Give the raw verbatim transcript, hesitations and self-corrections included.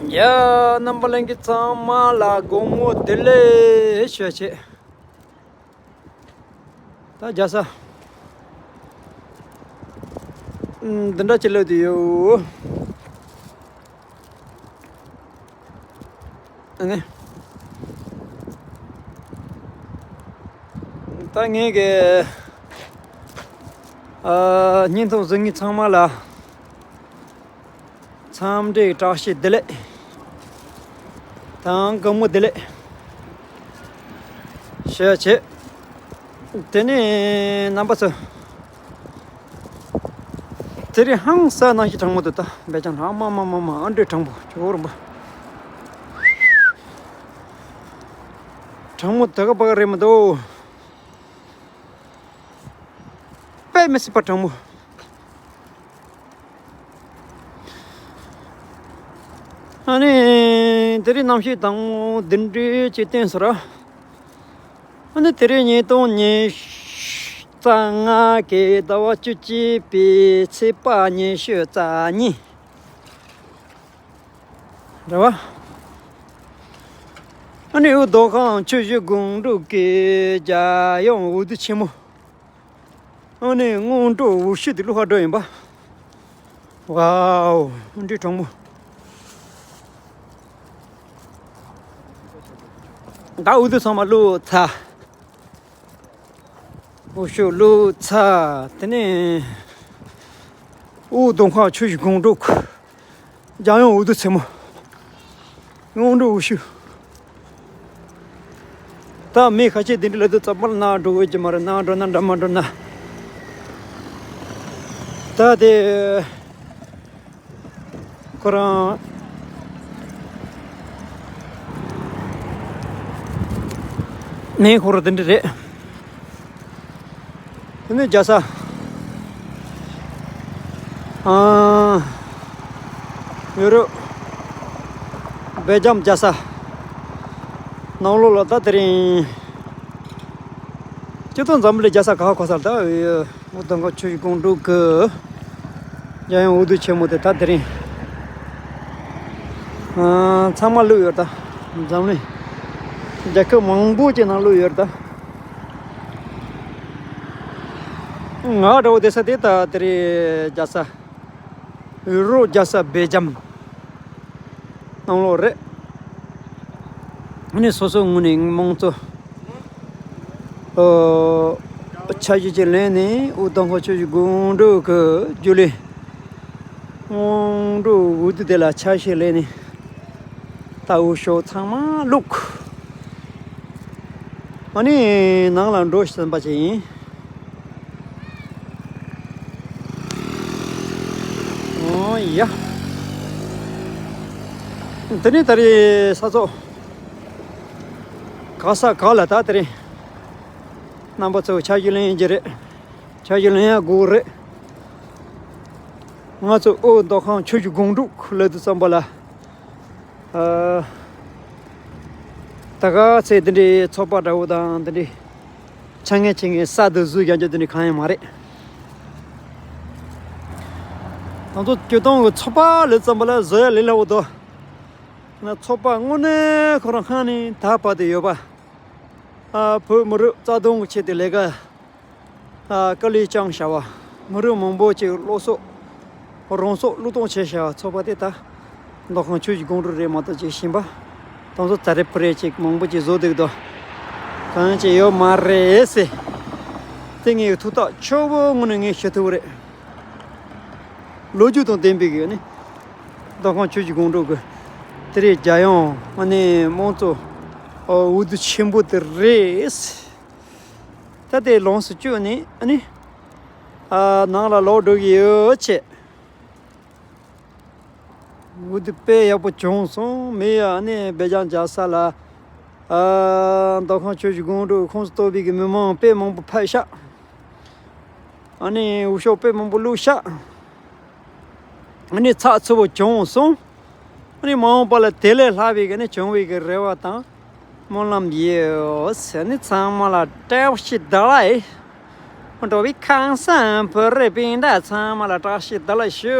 ཡ། རྣམ་པ་ལྷན་རྒྱས་ཚང་མ་ལ་དགོང་མོ་བདེ་ལེགས་ཞུ་བྱེད། ད་རྒྱལ་ས། ཨམ། འདི་འདྲ་ཅིག་སླེབས་བསྡད་ཡོད། ཨ་ནི། ད་ངས་གི། ཨ། བརྙན་ཐུང་གཟིགས་མཁན་ཚང་མ་ལ། འཚམས་འདྲི་བཀྲ་ཤིས་བདེ་ལེགས། དང་དགོང་མོ་བདེ་ལེགས་ཞུ་བྱེད། དེ་ནས་རྣམ་པ་ཚོ། དེ་རིང་ཧང་སང་གནམ་གཤིས་གྲང་མོ་འདུག་ད་བས་ཀྱང་ཨ་མ་མ་མ་མ། ཨ་འདྲའི་གྲང་པོ། ཇོ་བོ་རིན་པོ། གྲང་མོ་དེ་ག་པ་ག་རེད་མི་འདུག་དཔེ་མི་སྲིད་པ་གྲང་མོ། ཨ་ནི། དེ་རིང་གནམ་གཤིས་དྭངས་མོ་འདི་འདྲའི་ཅིག་བསྟན་སོང་ར། ཨ་ནི་དེ་རིང་ཉིས་སྟོང་ཉི་ཤུ་རྩ་ལྔ་གི་ཟླ་བ་བཅུ་གཅིག་པའི་ཚེས་པ་ཉི་ཤུ་རྩ་གཉིས་རེད་བ། ཨ་ནི་འུ་མདོ་ཁམས་ཆུ་བཞི་སྒང་དྲུག་གི་རྒྱལ་ཡོངས་འོས་བསྡུ་ཆེན་མོ། ཨ་ནི་སྔོན་འགྲོ་འོས་ཤོག་དེ་བླུག་ག་འགྲོ་ཡིན་པ། ཝའོ། འདི་གྲང་མོ། ད་འོས་བསྡུ་ཚང་མ་བླུགས་ཚར། འོས་ཤོག་བླུགས་ཚར། དེ་ནས་འུ་མདོ་ཁམས་ཆུ་བཞི་སྒང་དྲུག་རྒྱལ་ཡོངས་འོས་བསྡུ་ཆེན་མོ། སྔོན་འགྲོ་འོས་ཤོག་ད་མི་ཁ་ཤས་དེ་འདྲ་ལ་དུ་རྩ་བར་ན་འགྲོ་འོས་ཀྱི་མ་རེད། ན་འགྲོ་ན་འདྲ་མ་འགྲོ་ན། ད་དེ་ཁོ་རང་ནས་ཁོ་རང་དེ་འདྲ་རེད། དེ་ནས་རྒྱལ་ས། ཨ། ཡོ་རོབ། སྦེལ་ཇམ་རྒྱལ་ས། ནང་ལོགས་ལ་ད་དེ་རིང་སྤྱིར་བཏང་འཛམ་བུ་གླིང་རྒྱལ་ས་ག་པར་གོ་ས་ལ་ད་འོ་དང་ག་ཆུ་བཞི་སྒང་དྲུག་གི་རྒྱལ་ཡོངས་འོས་བསྡུ་ཆེན་མོ་དེ་ད་དེ་རིང་། ཨ། ཚང་མ་བླུགས་ཡོད་ད། འཛམ་གླིང་རྒྱལ་ཁབ་མང་པོ་ཅིག་ནང་བླུགས་ཡོད་ད། ང་འདྲ་བོ་བསྡད་ས་དེ་ད་དེ་རིང་རྒྱལ་ས། ཡུ་རོབ་རྒྱལ་ས་སྦེལ་ཇམ་ནང་ལོགས་རེད། ཨ་ནི་སོ་སོའི་ངོས་ནས་དམངས་གཙོ། ཨོ། འཆར་གཞི་ཅིག་ལེན་ནས་འུ་མདོ་ཁམས་ཆུ་བཞི་སྒང་དྲུག་གི་རྒྱུན་ལས་སྔོན་འགྲོ་འོས་བསྡུ་དེ་ལ་འཆར་གཞི་ལེན་ནས་ད་འོས་ཤོག་ཚང་མ་བླུགས། ཨ་ནི་ནང་ལ་འགྲོ་བཞིན་པ་ཅིག་ཡིན། ཨོ་ཡ། དེ་ནས་ད་རེས་ས་ཚོགས་ག་ས་ག་ལ་ད་དེ་རིང་རྣམ་པ་ཚོ་འཆར་གཞི་ལེན་གྱི་རེད། འཆར་གཞི་ལེན་ཡག་དགོས་རེད། ང་ཚོ་འུ་མདོ་ཁམས་ཆུ་བཞི་སྒང་དྲུག་ལ་དུ་བསམ་པ་ལ། ཨ། ད་ག་ཚེ་འདི་འདྲའི་ཚོགས་པ་འདྲ་བོ་དང་འདི་འདྲའི་ཆ་ངན་ཆེ་ངན་གསར་དུ་བཟོས་རྒྱག་རྒྱུ་འདི་འདྲའི་གང་ཡང་མ་རེད། ང་ཚོ་སྤྱིར་བཏང་གི་ཚོགས་པ་ལ་བསམ་པ་ལ་བཟོ་ཡ་ལས་སླ་བོ་འདུག་ང་ཚོགས་པ་དངོས་གནས་ཁོ་རང་སྔ་ནས་ད་བར་དུ་ཡོད་པ། ཨ། བོད་མི་རིགས་རྩ་དོན་གྱི་ཆེད་དུ་ལས་ཀ་ཨ། དཀའ་ལས་བསྐྱངས་བཞག་པ། མི་རིགས་མང་པོ་ཅིག་བློ་སྲོག་རང་སྲོག་བློས་གཏོང་བྱས་བཞག་པ་ཚོགས་པ་དེ་ད་མདོ་ཁམས་ཆུ་བཞི་སྒང་དྲུག་རེད་མ་གཏོགས་ཅིག་གཞན་པ་དང་ཚོ་ད་རེ་ཕུ་རེ་ཅིག་མང་པོ་ཅིག་བཟོ་འདུག་དོ། གང་ཅི་ཡོད་མ་རེད་ཟེར། དེ་ངའི་ཐུགས་ཐག་ཆོད་པོ་ངོས་ནས་ངས་ཞུ་ཐུབ་རེད། ལོ་རྒྱུས་དང་ལྡན་པའི་གི་ནི་མདོ་ཁམས་ཆུ་བཞི་སྒང་དྲུག་གི་དེ་རེད། རྒྱལ་ཡོངས་ཨ་ནི་དམངས་གཙོ་འོས་བསྡུ་ཆེན་པོ་དེ་རེད། ད་དེ་ལོངས་སུ་སྤྱོད་ནས་ཨ་ནི། ཨ། ནང་ལ་ལོག་འགྲོ་གི་ཡོད་ཆེ། འོས་བསྡུ་དཔེ་ཡག་པོ་བྱུང་སོང་། མི་ཡ་ཨ་ནི་སྦེལ་ཇམ་རྒྱལ་ས་ལ། ཨ། མདོ་ཁམས་ཆུ་བཞི་སྒང་དྲུག་ཁོངས་སུ་གཏོགས་པའི་གི་མི་མང་དཔེ་མང་པོ་ཕེབས་ཤག་ཨ་ནི་འོས་ཤོག་དཔེ་མང་པོ་བླུགས་ཤག་ཨ་ནི་ཚགས་ཚུད་པོ་བྱུང་སོང་། ཨ་ནི་མ་འོངས་པ་ལ་དེ་ལས་ལྷག་པའི་གི་ནི་བྱུང་བའི་གི་རེ་བ་དང་སྨོན་ལམ་ཡོད་ཟེར་ནི་ཚང་མ་ལ་བཀྲ་ཤིས་བདེ་ལེགས། འགྲོ་བའི་ཁམས་གསུམ་བོད་རིགས་སྤུན་ཟླ་ཚང་མ་ལ་བཀྲ་ཤིས་བདེ་ལེགས་ཞུ།